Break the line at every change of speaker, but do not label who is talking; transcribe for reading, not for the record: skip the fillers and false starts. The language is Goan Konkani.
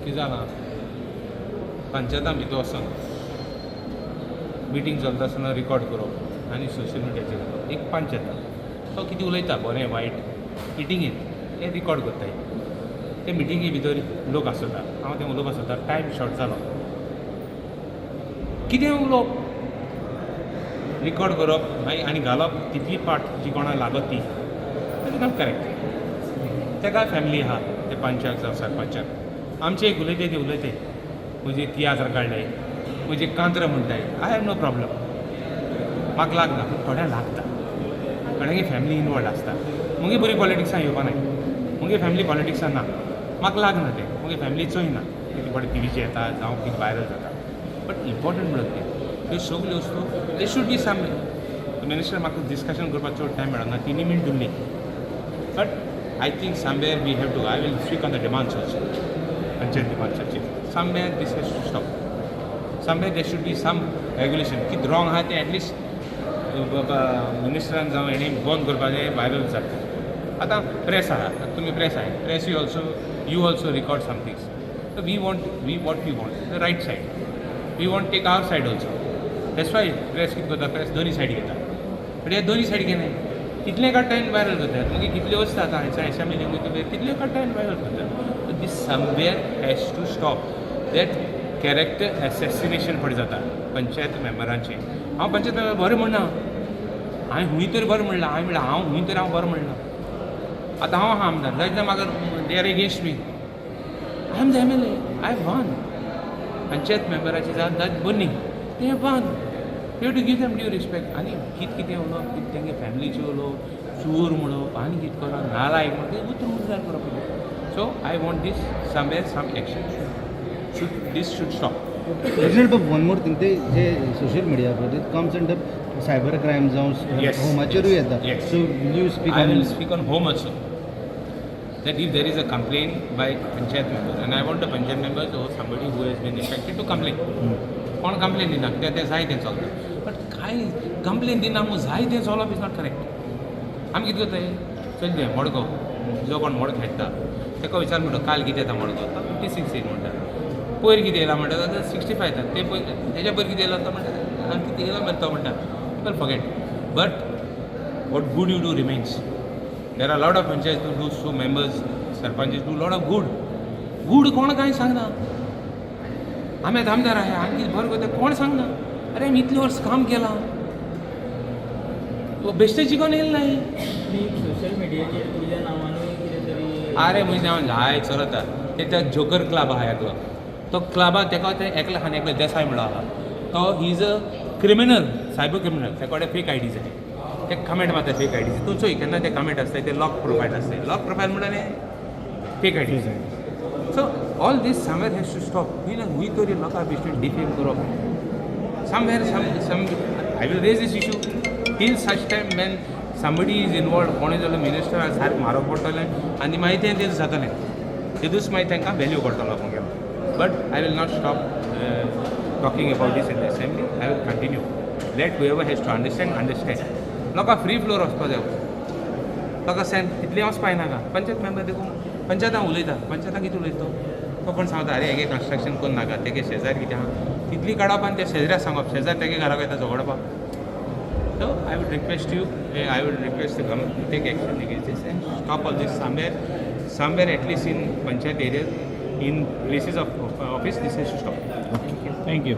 कितें जालां, पंचायतां भितर वचोन मिटींग चलता आसतना रिकॉर्ड करप आनी सोशल मिडियाचेर घालप. एक पंचायत तो कितें उलयता, बरें वायट, मिटिंगेन तें रिकॉर्ड करताय. ते मिटिंगे भितर लोक आसता, हांव तें उलोवपाक सोदता. टायम शॉर्ट जालो. कितें उलोवप, रिकॉर्ड करप मागीर आनी घालप, तितली पार्ट जी कोणाक लागत ती, is not correct. ताका फॅमिली आहा, ते पंचाक जावं सरपंचाक. आमचे एक उलयते, ते उलयते, म्हजे तियात्र काडले, म्हजे कांत्र म्हणटाय. I have no problem, म्हाका लागना, पूण थोड्यांक लागता. थोड्यांगे फॅमिली इनवॉल्ड आसता. मुगे बरी पॉलिटिक्सान येवपा नाय, मुगे फॅमिली पॉलिटिक्सान ना, म्हाका लागना तें. मुगे फॅमिली चोयना कितें बरें टिवीचेर येता जावं कितें व्हायरल जाता. बट इम्पॉर्टंट म्हणल्यार कितें, त्यो सगल्यो वस्तू they should be some minister. म्हाका डिस्कशन करपाक चड टायम मेळना, तिनी मिनट उरली. But I think somewhere we have to, I will speak on the demands also, panchayat डिमांड्साचेर. Somewhere this has to stop, somewhere there should be some regulation. कितें रॉंग आहा तें एटलिस्ट मिनिस्टरान जावं हेणी बंद करपाचें. व्हायरल जाता आतां. प्रेस आहा, आतां तुमी प्रेस आहाय, press, you also record some things. So we want, we what we want, the right side. We want take our side also. That's why press कितें करता, प्रेस दोनी सायड घेता. बट हे दोनी सायड घेनाय, कितलें काडटा आनी व्हायरल करतात. मागीर कितल्यो वस्तू आतां हांयसा एसेंब्ली वयता, कितल्यो काडटा आनी व्हायरल करतात. This somewhere has to stop, that character assassination पळय जाता पंचायत मेंबरांचें. हांव पंचायत मेंबर बरें म्हणना, हांवें हुंय तरी बरें म्हणलां. हांवें म्हणलां, हांव हुंय तरी हांव बरें म्हणलां. आतां हांव आहा आमदार, जायत म्हाका they are against me. I am the MLA, I won. Panchayat मेंबराची जात बन्नी, ते won. You to give them due respect. आनी कितें कितें उलोवप, कितें तेंगे फॅमिलीचें उलोवप, चोर म्हणप आनी कितें करप, नालायक म्हणप, तें उतर उजार करप. So I want this somewhere some action should, this should stop.
President बाब, वन मोर थिंग, ते जे सोशल मिडिया पळय, it comes under cyber crime जावं होमाचेरूय येता.
Yes.
So you speak
I will speak on home also. That if there is a complaint by panchayat member, and I want the panchayat members or somebody who has been affected to complain. कोण कंप्लेन दिना कित्याक तें जाय तें चलता. बट कांय कंप्लेन दिना म्हूण जाय तें चलप is not correct. आमी कितें करताय, चल तें मडगांव जो कोण मडगांव खेळटा ताका विचार म्हणटा, काल कितें येता मडगांव? 56 येयल म्हणटा. पयर कितें येयला म्हणटा, जाल्यार 65 येता. ते पयर तेज्या पयर कितें येयला तो म्हणटा, आनी कितें येयला मरे तो म्हणटा. People forget, but what good you do remains. There are a lot of panchayats who do so, members, sarpanches do lot of good. Good कोण कांय सांगना. आमी आतां आमदार आहा, आमी कितें बरें करता कोण सांगना. अरे, आमी इतलें वर्स काम केलां, बेश्टें चिकोन येयलें नाय.
सोशल मिडियाचेर तुज्या नांवानूय कितें तरी.
आरे, म्हजें नांव हाय चलता ते. त्या जोकर क्लब आहा एकलो, तो क्लबा तेका ते एकले खान एकले देसाय म्हणलो आहा, तो he is a criminal, cyber criminal. तेका कडेन फेक आयडीज आहाय, ते कमेंट मारता फेक आयडीज. तूं चोय केन्ना ते कमेंट आसता, ते लॉक प्रोफायल आसता. लॉक प्रोफायल म्हणल्यार fake IDs. So all this somewhere has to stop. खंय ना खंय तरी लोकां बेश्टें डिफेम करप. Somewhere some I will raise this issue till such time when somebody is involved. कोणूय जाल्यार मिनिस्टर सारकें म्हारग पडटलें आनी मागीर तें तें जातलें, तेदूस मागीर तांकां वेल्यू पडटलो मुगेलो. But I will not stop talking about this in the assembly. I will continue. Let whoever has to understand, understand. लोकां फ्री फ्लोर वचपा जाय. लोकां सेन तितलें वचपा नाका. पंचायत मेंबर देखून पंचायतान उलयता, पंचायतान कितें उलयता तो, कोण सांगता, अरे हेगे कन्स्ट्रक्शन करून नाका, तेगे शेजार कितें आहा तितली काडप आनी त्या शेजऱ्याक सांगप, शेजार तेगे घराक वयता झगडपाक. So I would request you, I would request the government to take action against this and stop all this somewhere, somewhere at least in panchayat areas, in places of office, this has to stop.
Thank you.